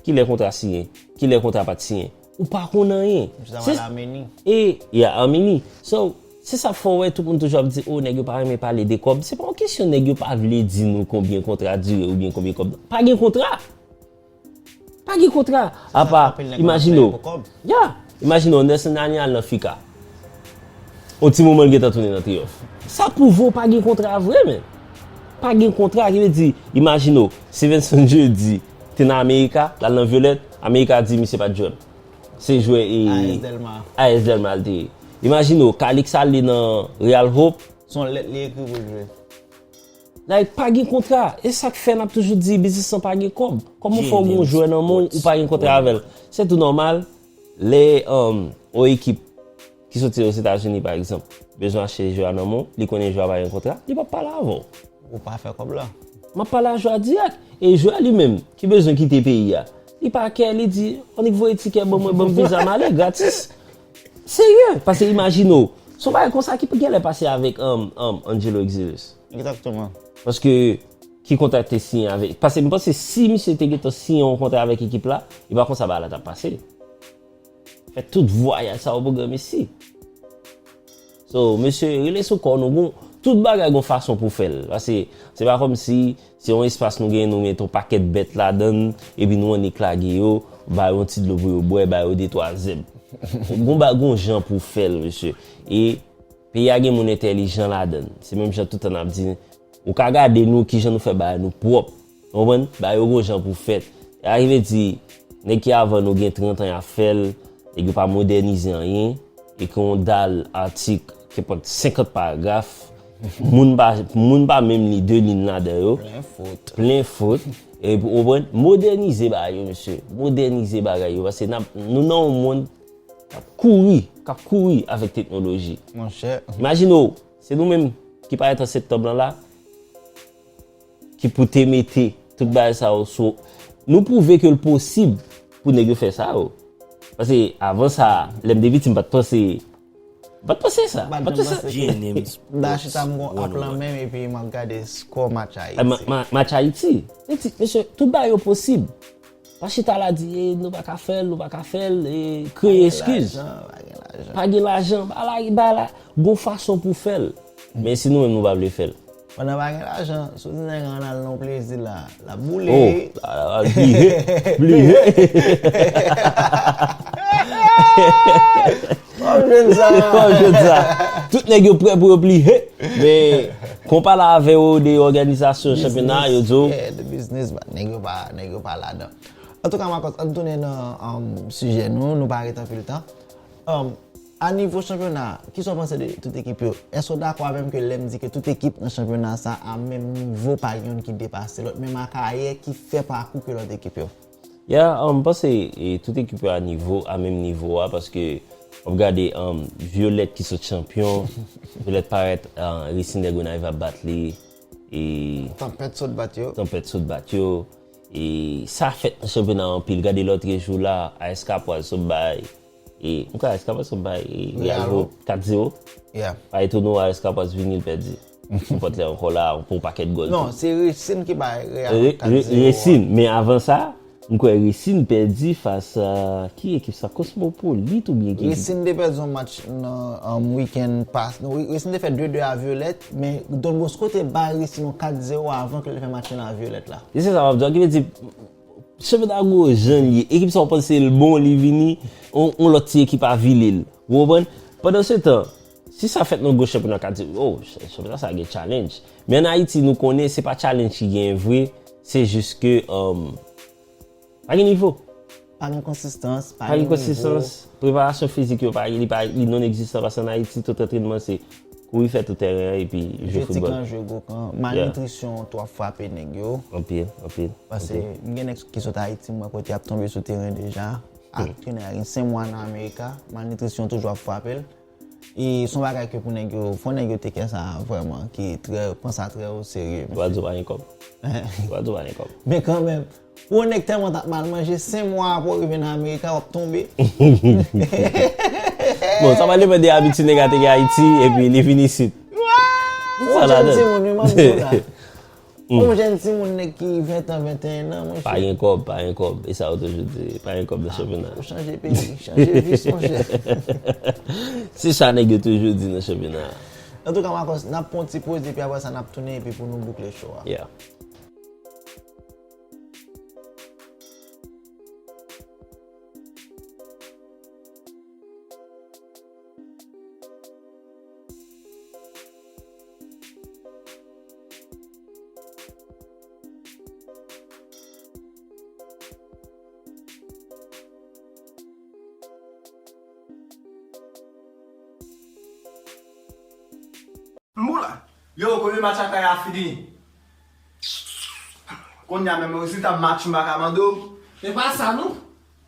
Kilè kontra siyen? Kilè kontra pa t siyen? Ou pa konn anyen. Misye ta pral Ameni. E, yeah, Ameni. So, se sa fè w wè tout moun toujou ap di, o, nèg yo pa renmen pale de kòb. Se pa yon kesyon nèg yo pa vle di nou konbyen kontra dire oubyen konbyen kòb. Pa gen kontra. Pa gen kontra. Apa, imajine w. Ya, imajine w, Nelson Daniel al nan fika. Yon ti moman l gentan tounen nan triyonf. Sa pwouve w pa gen kontra vre, men. Pa gen kontra, ki vle di, imajine w, Stevenson Jeudy te nan Amerika, l al nan Violette, Amerika di misye pa t jwè l. Se jwè e A S Delma. A S Delma l te ye. Imajine w, Calix ale nan Real Hope. Se yon lèt li ekri pou l jwe. Like, pa gen kontra. E sa k fè n ap toujou di biznisman pa gen kòb. Kòman w fè w gen yon jwè nan men w, ou pa gen kontra avè l? Se tou nòmal. Lè, um, yon ekip ki soti Ozetazini, pa egzanp, bezwen achte jwè a nan men w, li konnen jwè a pa gen kontra, li p ap pale avè w. Ou pa fè kòb la. M ap pale a jwè a dirèk. E jwè a li menm, ki bezwen kite peyi a, li pa kè, li di, annik voye tikè ban mwen, ban m viza, m ale gratis. Serye, paske imajine w, se yon bagay konsa ki genlè pase avèk, um, um, Angelo Exelis. Egzakteman. Paske ki kontra te siyen avèk, paske m panse si misye te gentan siyen yon kontra avèk ekip la, e pa konsa bagay la t ap pase. Fè tout vwayaj sa yo pou granmesi. So, mesye, rele sou kò nou. Bon, Tout bagay gon fason pou fè l. Paske se pa kòmsi se yon espas nou genyen, nou mete yon pakèt bèt ladan l, epi nou annik lage yo, ba yo yon ti dlo pou yo bwè, ba yo de twa zèb. Gon ba gon jan pou fè l, mesye. E peyi a gen moun entèlijan ladan l. Se menm jan tout tan n ap di, ou ka gade nou, kijan nou fè bagay nou pwòp. Ou konprann? Bagay yo gon jan pou fèt. Sa ki vle di, nèg ki avan nou gen trant an y ap fè l, nèg yo pa modènize anyen, ekri yon dal atik, kenpòt senkant paragraf, moun pa, moun pa menm li de liy ladan yo. Plen fot. Plen fot. Epi, ou konprann? Modènize bagay yo, mesye. Modènize bagay yo. Paske n ap, nou nan yon mond k ap kouri, k ap kouri avèk teknoloji. Monchè. Imajine w, se nou menm ki parèt an septanm lan la, ki pou te mete tout bagay sa yo sou. Nou pwouve ke l posib pou nèg yo fè sa yo. Paske avan sa, lè m te piti, m pa t panse, m pa t panse sa. M pa t panse sa. G N M Sports. M ta chita m gon app lan menm epi m ap gade skò match Ayiti. Eh, ma-, ma-, match Ayiti. Mesye, tout bagay yo posib. Pa chita la di, "Eh, nou pa ka fè l, nou pa ka fè l," e kreye eskiz. Pa gen lajan, pa gen lajan. Pa gen lajan, ba la, ba la. Gon fason pou fè l. Men si nou menm nou pa vle fè l. Pandan pa gen lajan, si w di nèg an al nan plezi la, l ap boule. Oh, la, la, la, bliye, bliye. Kòm jwenn sa. Kòm jwenn sa. Tout nèg yo prè pou yo pliye. Men, konpa la avè yo de òganizasyon chanpyona, yo di w. Yeah, de biznis, but nèg yo pa, nèg yo pa ladan. Antouka, Marcos, ann tounen nan, um, sijè nou, nou pa ret anpil tan. Um, a nivo chanpyona, kisa w panse de tout ekip yo? Èske w dakò avè m ke lè m di ke tout ekip nan chanpyona sa a menm nivo, pa gen youn ki depase lòt, menm Akayè ki fè pakou ke lòt ekip yo? Ya, um, m panse, e, tout ekip yo a nivo, a menm nivo a, paske w ap gade, um, Violette ki sot chanpyon, Violette parèt, uh, Racing des Gonaïves ap bat li, e Tanpèt sot bat yo. Tanpèt sot bat yo, e sa fèt nan chanpyona anpil. Gade lòt jou la, A S Capoise sot bay, e, m kwè A S Capoise sot bay, e, Real Real Hope kat zewo. Yeah. Pa etone w, A S Capoise vini, l pèdi. Nenpòt lè ankò la, pou yon pakèt gòl tou. Non, se Racing ki bay Real Re-, Re-, kat zewo a. Racing, men avan sa, m kwè Racing pèdi fas a, ki ekip sa? Cosmopolite oubyen ki ekip? Racing te pèdi yon match nan, um, wikenn pas-, non, Racing te fè de de a Violette, men Don Bosco te bay Racing yon kat zewo avan ke l fè match lan a Violette la. E se sa m ap di w, ki vle di, chanpyona gwo jan l ye. Ekip sa w panse l bon, li vini, on, on lòt ti ekip avili l. Ou konprann? Pandansetan, si sa fèt nan gwo chanpyona, ka di, "Oh, ch-, chanpyona sa gen challenge." Men ann Ayiti, nou konnen se pa challenge ki genyen vre, se jis ke, um, pa gen nivo. Pa gen konsistans, pa gen nivo. Pa gen konsistans. Preparasyon fizik yo, pa, li pa, li non egzistan, paske ann Ayiti, tout antrènman se kouri fè tout tèren an epi jwe foutbòl. Jwe ti kan, jwe gwo kan. Yeah. Malnitrisyon tou ap frape nèg yo. Anpil, anpil. Paske m gen nèg ki sot Ayiti, m wè kote y ap tonbe sou teren deja. Ak hmm. Antrenè a gen senk mwa nan Amerika, malnitrisyon toujou ap frape l. E se yon bagay ke pou nèg yo, fò nèg yo take sa vrèman, ki trè, pran sa trè o serye. Ou pa di w pa gen kòb. Ou pa di w pa gen kòb. Men kanmenm, pou yon nèg tèlman t ap mal manje, senk mwa apre w rive nan Amerika, w ap tonbe. Bon, sa pa depann de abitid nèg la te gen Ayiti, epi li vin isit. Sa la donn. Yon jèn timoun, wi, m ap di w la. Yon jèn timoun nèg ki ven tan, venteyen an, monchè. Pa gen kòb, pa gen kòb. E sa yo toujou di, pa gen kòb nan chanpyona. Ou chanje peyi, chanje vi, monchè. Se sa nèg yo toujou di nan chanpyona. Antouka, Marcos, n ap pran yon ti poz, epi apre sa, n ap tounen, epi pou nou boukle show a. Yeah. M bon la. Yo, premye match Akayè a fini. Kounye a menm rezilta match m pa ka mande w. E pa sa non.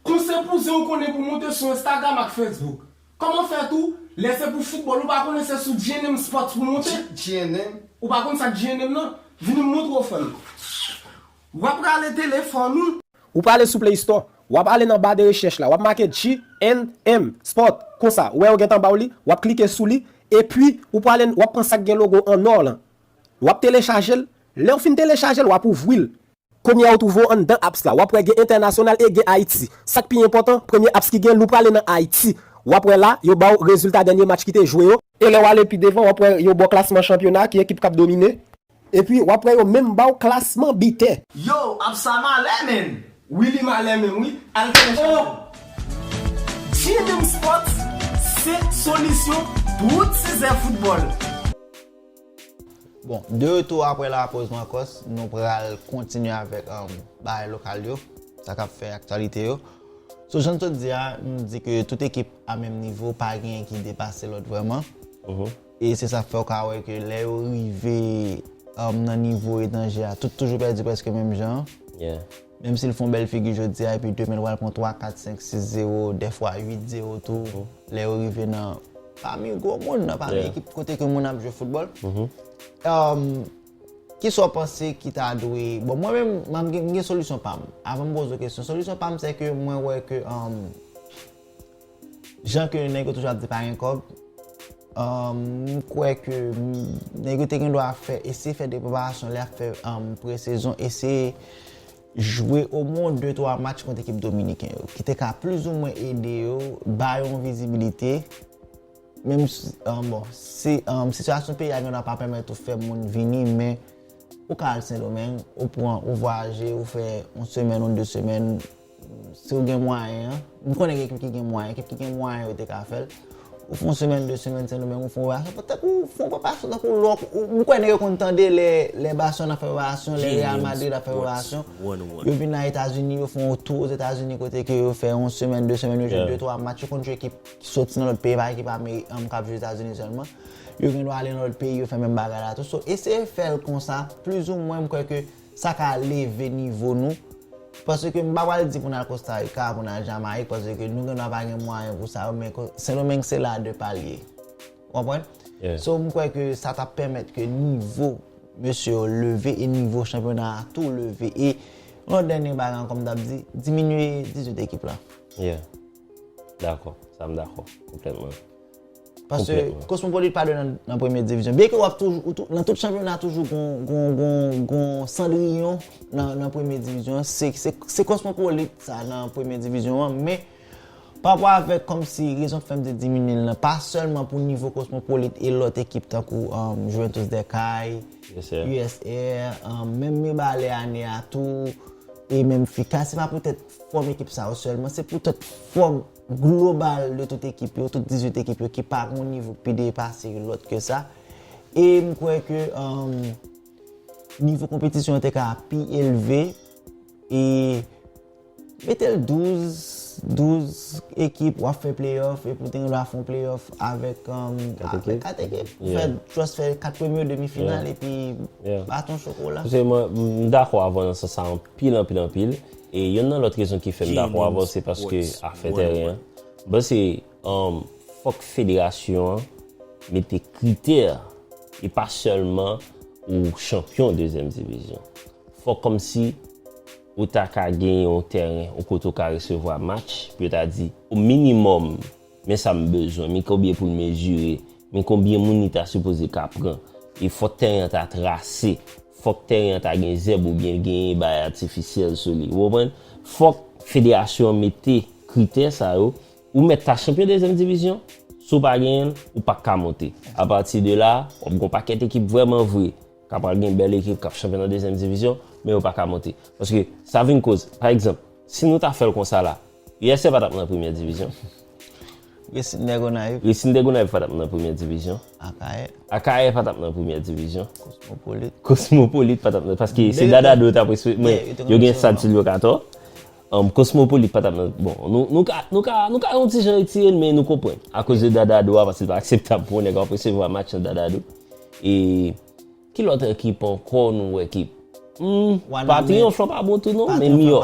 Konsèy pou zen ou konnen pou monte sou Instagram ak Facebook. Kòman fè tou, lè se pou foutbòl, ou pa konnen se sou G N M Sports pou monte? G N M? Ou pa konn sa k G N M nan? Vini m montre w, frè m. W ap rale telefòn ou. Ou prale sou Play Store, w ap ale nan ba de rechèch la, w ap make G N M Sport, konsa, ou wè yo gentan ba w li, w ap klike sou li, epi ou prale, w ap pran sa k gen logo an nò lan. W ap telechaje l, lè w fin telechaje l, w ap ouvri l. Kounye a ou twouve w anndan apps la, w ap wè gen entènasyonal e gen Ayiti. Sa k pi enpòtan, premye apps ki gen, nou prale nan Ayiti. W ap wè la, yo ba w rezilta dènye match ki te jwe yo. E lè w ale pi devan, w ap wè yo ba w klasman chanpyona, ki ekip k ap domine. Epi, w ap wè yo menm ba w klasman bitè. Yo, Absa malè, menn! Wi, li malè menm, wi. Al fè lè chanpyona. G M M Sports, se solisyon tout sizè foutbòl. Bon, de retou apre lapoz Marcos, nou pral kontinye avèk um, bagay lokal yo, sa k ap fè aktyalite yo. So, jan n sot di a, nou di ke tout ekip a menm nivo, pa genyen ki depase lòt vrèman. E se sa k fè w ka wè ke lè yo rive um, nan nivo etranje a, tout toujou pèdi prèske menm jan. Menm si l fè yon bèl figi jodi a, epi demen l pral pran twa, kat, senk, sis zewo, dèfwa uit zewo tou. Lè yo rive nan pami gwo moun, nan pami ekip kote ke moun ap jwe foutbòl. Um, Kisa w panse ki ta dwe. Bon, mwen menm, m gen, m gen solisyon pa m. Avan m poze w kesyon, solisyon pa m, se ke mwen wè ke um, jan ke nèg yo toujou ap di pa gen kòb, um, m kwè ke nèg yo te gen dwa fè, eseye fè de preparasyon lè y ap fè um, presezon, eseye jwe omwen de twa match kont ekip dominiken yo, ki te ka plizoumwen ede yo, ba yo yon vizibilite, menm si, um, bon, si, um, sitiyasyon peyi a gen dwa pa pèmèt ou fè moun vini, men ou ka al Sendomeng, ou pran, ou vwayaje, ou fè yon semèn ou de semèn, si w gen mwayen an, m konnen gen ekip ki gen mwayen, ekip ki gen mwayen yo te ka fè l. Ou fè yon semèn, de semèn Sendomeng, ou fè yon vwayaje, tankou fè yon preparasyon, tankou lè w, m kwè nèg yo konn tande lè, lè Barcelona ap fè preparasyon, lè Real Madrid ap fè preparasyon. Yo vin nan Etazini, yo fè yon tou Ozetazini kote ke yo fè yon semèn, de semèn, yo jwe de twa match, yo konn jwe ekip ki soti nan lòt peyi, pa ekip Ameri, um, k ap jwe Etazini sèlman. Yo gen dwa ale nan lòt peyi, yo fè menm bagay la tou. So, eseye fè l konsa, plizoumwen, m kwè ke sa ka leve nivo nou. Paske m pa pral di pou n al Costa Rica, pou n al Jamayik, paske nou gen dwa pa gen mwayen pou sa yo, men Sendomeng se la de pa l ye. Ou konprann? So, m kwè ke sa t ap pèmèt ke nivo mesye yo leve e nivo chanpyona a tou leve. E yon lòt dènye bagay ankò m t ap di, diminye dizuit ekip la. Dakò, sa m dakò konplètman. Paske Cosmopolite pa dwe nan, nan premye divizyon. Byenke w ap toujou, ou tou- nan tout chanpyona toujou gon, gon, gon, gon Cendrillon nan, nan premye divizyon. Se, se, se Cosmopolite sa nan premye divizyon an, men pa rapò avèk kòmsi rezon k fè m te diminye l nan, pa sèlman pou nivo Cosmopolite e lòt ekip tankou um, Juventus des Cayes, U S R, um, menm Mibalè ane a tou, e menm Fika, se pa poutèt fòm ekip sa yo sèlman, se poutèt fòm global de tout ekip yo, tout dizuit ekip yo ki pa gen yon nivo ki pi depase lòt ke sa. E m kwè ke um, nivo konpetisyon an te ka pi elve e mete l douz, douz ekip, w ap fè playoff, epi w te gen dwa fè yon playoff avèk um, avèk kat ekip. Ou fè just fè kat premye demi final epi baton chokola. Paske mwen, m dakò avè w nan sans sa anpil, anpil, anpil. E yonn nan lòt rezon ki fè m dakò avè w, se paske afè tèren an. M panse um, fòk federasyon an mete kritè e pa sèlman ou chanpyon dezyèm divizyon. Fòk kòmsi ou ta ka gen yon tèren, yon kote ou ka resevwa match, pou yo ta di, o minimòm, men sa m bezwen, men konbyen pou l mezire, men konbyen moun li ta sipoze ka pran. E fòk tèren an ta trase, fòk tèren an ta gen zèb oubyen l genyen bagay atifisyèl sou li. Ou konprann? Fòk federasyon an mete kritè sa yo. Ou mèt ta chanpyon dezyèm divizyon, si w pa genyen l, ou p ap ka monte. Apati de la, w ap gen yon pakèt ekip vrèman vre k ap pral gen bèl ekip k ap chanpyon nan dezyèm divizyon, men yo pa ka monte. Paske sa vin koz, pa egzanp, si nou ta fè l konsa la, U S R pa t ap nan premyè divizyon. Racing de Gonayiv. Racing de Gonayiv pa t ap nan premyè divizyon. Akayè. Akayè pa t ap nan premyè divizyon. Kosmopolit. Kosmopolit pa t ap nan, paske se Dadado yo t ap respe, men yo gen stad Silvyo Kator. Um, Kosmopolit pa t ap nan, bon, nou, nou ka, nou ka, nou ka yon ti jan retire l, men nou konprann. Akoz de Dadado a, paske l pa akseptab pou yon nèg ap resevwa match nan Dadado. E ki lòt ekip ankò nou wè ki, hmm, Patriyonf lan pa bon tou non, men miyò.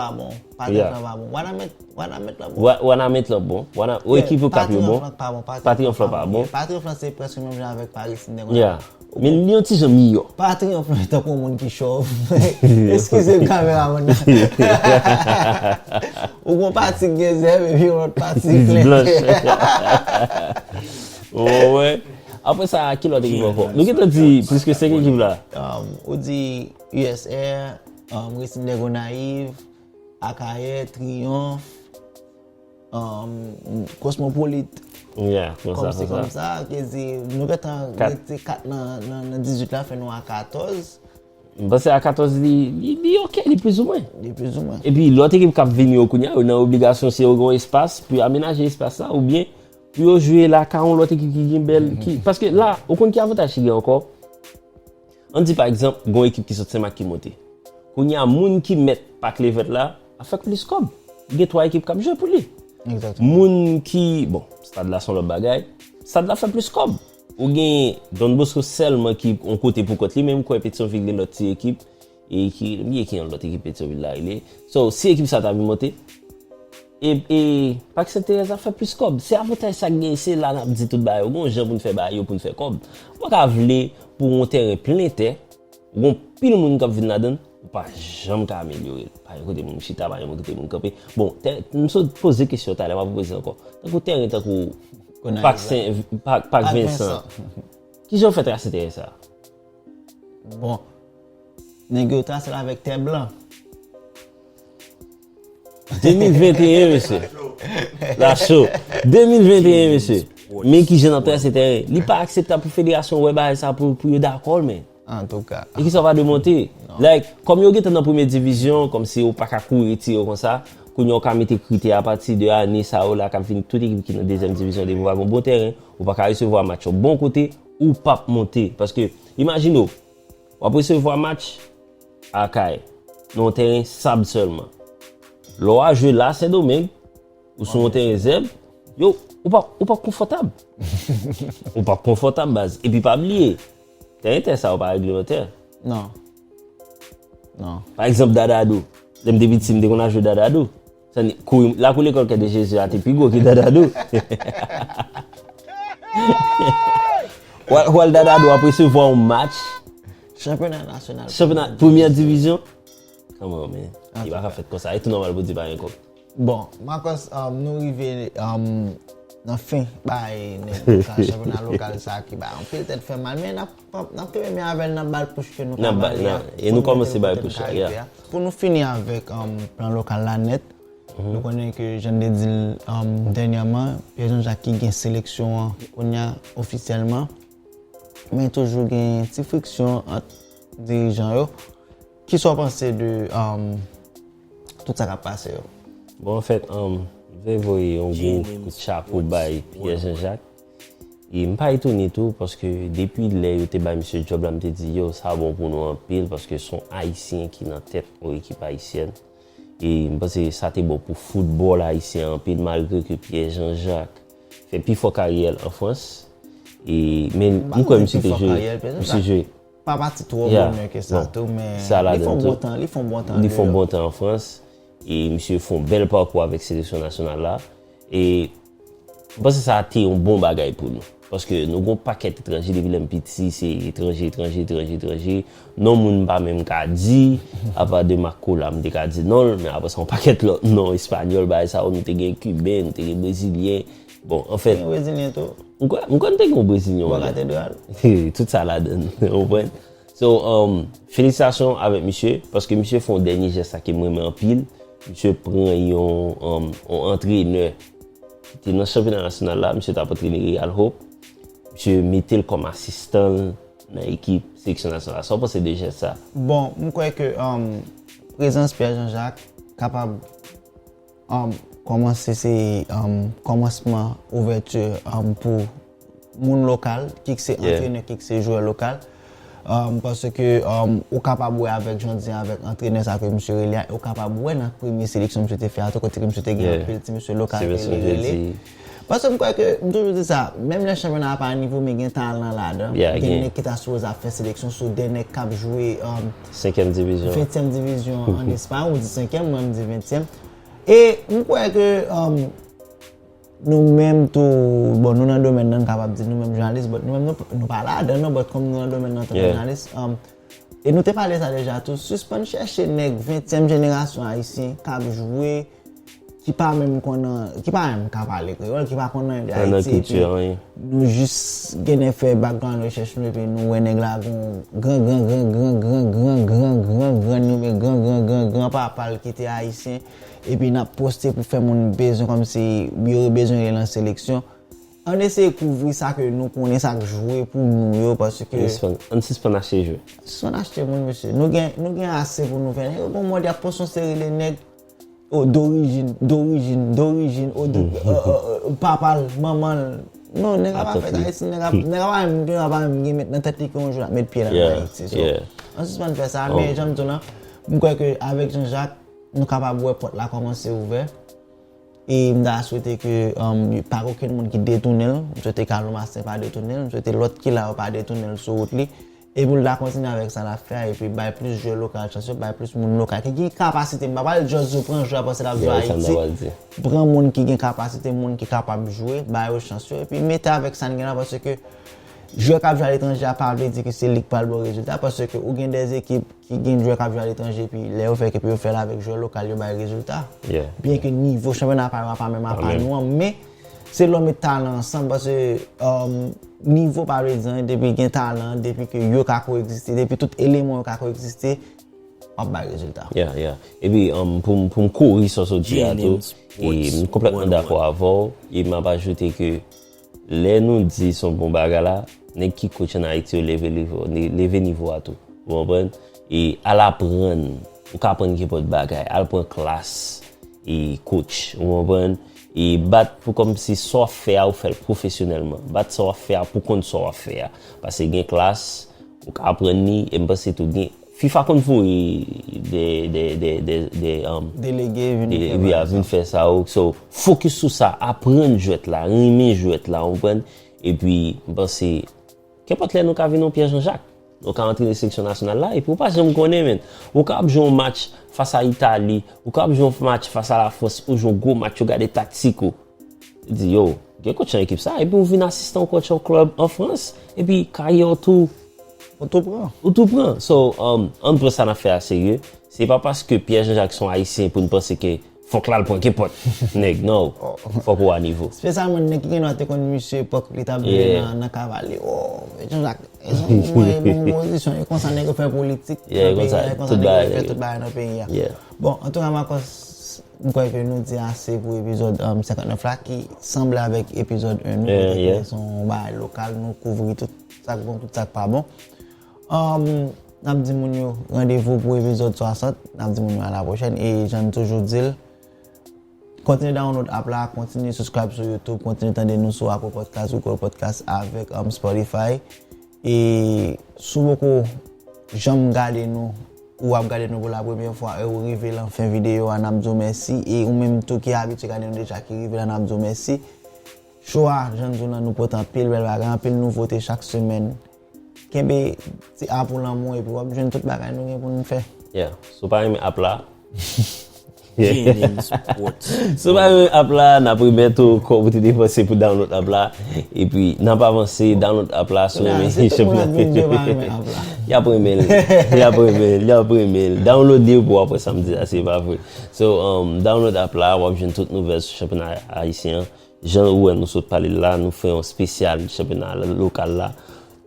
Patriyonf lan pa bon. Wanament, Wanament lan bon. Wanament lan bon. Wana, o, ekip yo k ap yo bon. Patriyonf lan pa bon. Patriyonf lan pa bon. Patriyonf lan se prèske menm jan avèk Paris Saint-Germain. Men li yon ti jan miyò. Patriyonf lan tankou yon moun ki chòv. Eskize m, kameramann nan. Ou gon pati k gen zèb epi yon lòt pati ki klè. Blanch. Owè. Apre sa, ki lòt ekip ankò? Nou gentan di plis ke senk ekip la. Um, ou di U S R, um, Racing de Gonayiv, Akayè, Triyonf. um, kosmopolit, yeah, kòmsi kòmsa, kòmsa, ke di nou gentan rete kat nan, nan, nan dizuit la, fè nou a katòz. M panse a katòz li, li, li ok, li plizoumwen. Li plizoumwen. Epi lòt ekip k ap vini yo kounye a, yo nan obligasyon si yo gen yon espas pou yo amenaje espas la oubyen pou yo jwe lakay yon lòt ekip ki gen bèl. Ki, paske la, ou konn ki avantaj ki gen ankò? Ann di pa egzanp, gen yon ekip ki sot Senmak ki monte. Kounye a, moun ki mèt pak Levèt la ap fè plis kòb. Gen twa ekip k ap jwe pou li. Moun ki, bon, stad la se yon lòt bagay. Stad la fè plis kòb. Ou gen Don Bosco sèlman ki yon kote pou kont li, men m kwè Petyonvil gen lòt ti ekip e ki, m bliye ki yon lòt ekip Petyonvil la rele. So, si ekip sa ta vin monte, e, e Pak Sent Terèz ap fè plis kòb. Se avantaj sa k genyen, se la n ap di tout bagay yo. Gen yon jan pou n fè bagay yo pou n fè kòb. Ou pa ka vle pou yon tèren plen tè, ou gen pil moun k ap vin ladan l, ou pa janm ka amelyore l. Pa gen kote moun chita, pa gen kote moun kanpe. Bon, tè, m sot poze kesyon talè, m ap poze ankò. Tankou tèren, tankou Pak Sen, Pak, Pak Vensan. Kijan w fè trase tèren sa? Bon, nèg yo trase l avèk tè blan. De mil venteyen, mesye. La cho. De mil venteyen, mesye. Men kijan n ap trase tèren. Li pa akseptab pou federasyon wè bagay sa pou, pou yo dakò l, men. Antouka. E kisa w pa dwe monte? Like, kòm yo gentan nan premye divizyon, kòmsi ou pa ka kouri tire yo konsa, kounye a ou ka mete kritè apati de ane sa yo la k ap vini tout ekip ki nan dezyèm divizyon depi ou pa gen yon bon tèren, ou pa ka resevwa match yon bon kote, ou p ap monte. Paske, imajine w, w ap resevwa match Akay, nan yon tèren sab sèlman. Lè w a jwe la Sendomeng, ou sou yon tèren zèb, yo, ou p ap, ou p ap konfòtab. Ou p ap konfòtab, baz. Epi pa bliye, tèren tè sa yo pa reglemantè. Non. Non. Pa egzanp, Dadadou. Lè m te piti, m te konn al jwe Dadadou. Sa ni, kouri, lakou lekòl Kè de Jezi a te pi gwo ke Dadadou. W al, w al Dadadou, w ap resevwa yon match. Chanpyona nasyonal. Chanpyona, premyè divizyon. Come on, man. Li pa ka fèt konsa. E tou nòmal pou di pa gen kòb. Bon, Marcos, um, nou rive, um, nan fen bay nèg lokal, chanpyona lokal sa ki bay anpil tèt fè mal, men n ap, n ap kenbe men avè l, n ap ba l push ke nou ka ba li a. E nou kòmanse ba l push la, yeah. Pou nou fini avèk, um, plan lokal la nèt, nou konnen ke, jan n te di l, um, dènyèman, Pierre Jean-Jacques ki gen seleksyon an kounye a ofisyèlman, men toujou gen ti friksyon ant dirijan yo. Kisa w panse de, um, tout sa k ap pase yo? Bon, anfèt, um, m vle voye yon gwo kout chapo bay Pierre Jean-Jacques. E m pa etone tou, paske depi lè yo te bay misye djòb la, m te di, yo, sa bon pou nou anpil, paske se yon Ayisyen ki nan tèt yon ekip ayisyèn. E m panse sa te bon pou foutbòl ayisyen an anpil, malgre ke Pierre Jean-Jacques fè pi fò karyè l an Frans. E, men m kwè misye te jwe, misye jwe. Pa pati twò bonè ke sa tou, men li fè yon bon tan, li fè yon bon tan. Li fè yon bon tan an Frans. E misye fè yon bèl pakou avèk seleksyon nasyonal la. E m panse sa te yon bon bagay pou nou. Paske nou gen yon pakèt etranje, depi lè m piti, se etranje, etranje, etranje, etranje. Non moun m pa menm ka di, apa de Makola, m te ka di non l, men apre sa, yon pakèt lòt non espanyòl, bagay sa yo, nou te gen Kiben, nou te gen Brezilyen. Bon, anfèt. Te gen Brezilyen tou? M kwè, m kwè nou te gen yon Brezilyen yon lè. Bò Katedral. Tout sa ladan l, ou konprann? So, um, felisitasyon avèk misye, paske misye fè yon dènye jès la ke m renmen anpil. Misye pran yon, um, yon antrenè ki te nan chanpyona nasyonal la, misye t ap antrene Real Hope. Misye mete l kòm asistan l nan ekip seleksyon nasyonal la. Sa w panse de jès sa? Bon, m kwè ke, um, prezans Pierre Jean-Jacques kapab, um, kòmanse se, um, kòmansman ouvèti, um, pou moun lokal, kik se antrenè, kik se jwè lokal. Um, paske, um, ou kapab wè avèk, jan w di, avèk antrenè sa ke misye rele a, ou kapab wè nan premye seleksyon misye te fè a tou, kote ke misye te gen anpil ti mesye lokal ke li rele. Paske m kwè ke, m toujou di sa, menm lè chanpyona a pa nivo, men gen talan ladan. Gen nèg ki ta sipoze ap fè seleksyon, sou de nèg k ap jwe, um, senkyèm divizyon. Ventyèm divizyon an Espay, ou di senkyèm, mwen m di ventyèm. E m kwè ke, um, nou menm tou, bon, nou nan domèn nan, n kapab di nou menm jounalis, but nou menm nou, nou pa ladan non, but kòm nou nan domèn nan tankou jounalis, um, e nou te pale sa deja tou, sispann chèche nèg ventyèm jenerasyon ayisyen k ap jwe, ki pa menm konn, ki pa menm ka pale kreyòl, ki pa konn anyen de Ayiti, epi nou jis genlè fè background rechèch nou, epi nou wè nèg la gon gran, gran, gran, gran, gran, gran, gran, gran, gran, gran, gran, gran, gran, gran, gran, pa l ki te ayisyen, epi n ap poste pou fè moun bezwen kòmsi yo bezwen li nan seleksyon. Ann eseye kouvri sa ke nou konnen, sa k jwe pou nou yo, paske Sispann- Ann sispann achte jwe. Sispann achte moun, mesye. Nou gen, nou gen ase pou nou fè. Nèg yo gon mòd y ap poste yon seri de nèg o dorijin, dorijin, dorijin, o do, papa l, manman l. Non, nèg la pa fèt Ayiti, nèg la pa menm gen, pa menm gen met nan tèt li ke yon jou l ap met pye l an Ayiti. So, ann sispann fè sa, men jan m di w lan, m kwè ke avèk Jean Jacques, nou kapab wè pòt la kòmanse ouvè. E m ta swete ke um, pa gen okenn moun ki detounen l. M swete Carlo Marcelin pa detounen l. M swete lòt ki la yo pa detounen l sou wout li. E pou l ta kontinye avèk sa l ap fè a, epi bay plis jwè lokal chans yo, bay plis moun lokal ki gen kapasite. M pa pral just di w pran jwè a paske l ap jwe Ayiti. Pran moun ki gen kapasite, moun ki kapab jwe, ba yo chans yo, epi mete avèk sa n gen la paske jwè k ap jwe aletranje a pa vle di ke se li k pral ba w rezilta, paske ou gen de ekip ki gen jwè k ap jwe aletranje, epi lè yo fè ke pou yo fè l avèk jwè lokal, yo bay rezilta. Byen ke nivo chanpyona pa yo a pa menm apa nou an, men se lè w met talan ansanm, paske um, nivo pa vle di anyen, depi gen talan, depi ke yo ka koegziste, depi tout eleman yo ka koegziste, w ap bay rezilta. Yeah, yeah. Epi um, pou m- pou m kori sa w sot di a tou, e m konplètman dakò avè w, e m ap ajoute ke lè nou di se yon bon bagay la, nèg ki coach ann Ayiti yo leve nivo, leve nivo a tou. Ou konprann? E al aprann. Ou ka aprann kenpòt bagay. Al pran klas e coach. Ou konprann? E bat pou kòmsi sa w ap fè a, ou fè l pwofesyonèlman. Bat sa w ap fè a pou konn sa w ap fè a. Paske gen klas, ou ka aprann li, e m panse tou gen. FIFA konn voye de, de, de, de, de, um, Delege vin de, fè wi, a bagay sa. Vin fè sa. Ou, so, focus sou sa, aprann jwèt la, renmen jwèt la, ou konprann? Epi, m panse, kenpòt lè nou ka vin yon Pierre Jean Jacques. Nou ka antre nan seleksyon nasyonal la, epi ou pa janm konnen, men. Ou ka ap jwe yon match fas a Itali, ou ka ap jwe yon match fas a Lafrans, ou jwe yon gwo match, ou gade taktik ou. Ou di, yo, gen coach nan ekip sa, epi ou vin asistan coach yon club an Frans, epi karyè w tou, Ou tou pran. Ou tou pran. So, um, ann pran sa n ap fè a serye. Se pa paske Pierre Jean Jacques se yon Ayisyen pou n panse ke fòk l al pran kenpòt nèg, non. Fòk ou a nivo. Espesyalman nèg ki gen dwa te konn misye epòk li t ap viv nan, nan Kavali. Oh, Jean Jacques, e son mwen, bon pozisyon, e konsa nèg yo fè politik Yeah, nan peyi konsa, a, e konsa tout nèg yo bagay. Fè tout bagay nan peyi a. Yeah. Bon, antouka, Marcos, m kwè ke nou di ase pou epizòd um, senkantnèf la, ki sanble avèk epizòd en nou, Yeah, kote yeah. Ke se yon bagay lokal, nou kouvri tout sa k bon, tout sa k pa bon. Um, n ap di moun yo randevou pou epizòd swasant, n ap di moun yo a la pwochèn, e jan n toujou di l, kontinye download app la, kontinye subscribe sou YouTube, kontinye tande nou sou Apple Podcast, Google Podcast avèk um, Spotify. E si w poko janm gade nou, ou ap gade nou pou la premyè fwa, e ou rive lan fen videyo a, n ap di w mèsi. E ou menm tou ki abitye gade nou deja, ki rive la, n ap di w mèsi. Show a, jan n di w lan, nou pote anpil bèl bagay, anpil nouvote chak semèn. Kenbe ti app ou lan men w epi w ap jwenn tout bagay nou gen pou n fè. Yeah. Si w pa renmen app la, G N M Sports. Si w pa renmen app la, n ap remèt ou kòb ou te depanse pou download app la. Epi, n ap avanse, download app la, si w renmen Se tout moun ap vin di yo pa chanpyonat. Renmen app la. Y ap renmen l. Y ap renmen l. Y ap renmen l. Download li pou w ap wè sa m di a, se pa vre. So, um, download app la, w ap jwenn tout nouvèl sou chanpyona ayisyen an. Jan ou wè nou sot pale l la, nou fè yon espesyal chanpyona lokal la.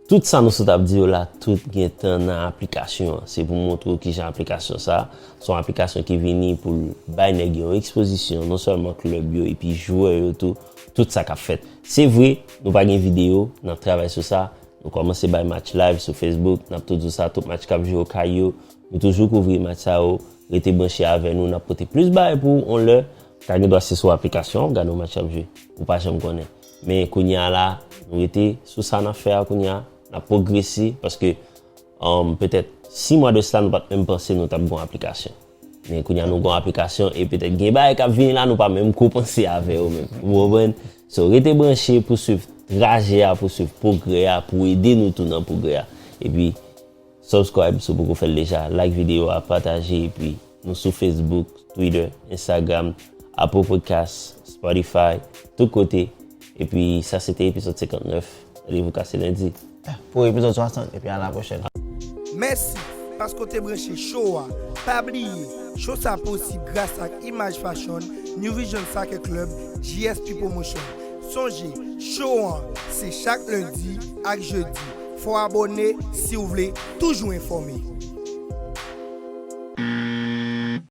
Tout sa nou sot ap di yo la, tout gentan nan aplikasyon an. Se pou montre w kijan aplikasyon sa, se yon aplikasyon ki vini pou l bay nèg yo yon ekspozisyon, non sèlman klèb yo, epi jwè yo tou, tout sa k ap fèt. Se vre, nou pa gen videyo, n ap travay sou sa. Nou kòmanse bay match live sou Facebook, n ap tou di w sa, tout match k ap jwe yo kay yo, nou toujou kouvri match sa yo, rete branche avè nou, n ap pote plis bagay pou w, on lè, ka gen dwa se sou aplikasyon an, w gade yon match ap jwe, ou pa janm konnen. Men kounye a la, nou rete sou sa n ap fè a kounye a, n ap pwogrese, paske um, petèt sis mwa de sila, nou pa t menm panse nou t ap gon aplikasyon. Men kounye a nou gon aplikasyon, e petèt gen bagay k ap vini la, nou pa menm ko panse avè yo menm. Ou konprann? So, rete branche pou swiv trajè a, pou swiv pwogrè a, pou ede nou tou nan pwogrè a. Epi, subscribe si w poko fè l deja, like videyo a, pataje, epi nou sou Facebook, Twitter, Instagram, Apple Podcast, Spotify, tout kote. Epi sa se te epizòd senkantnèf. Randevou kase lendi. Pou epizòd swasant, epi a la pwochèn. Mèsi paske w te branche show a. Pa bliye, show sa posib gras ak Image Fashion, New Vision Soccer Club, G S P Promotion. Sonje, show an se chak lendi ak jedi. Fò w abòne si w vle toujou enfòme.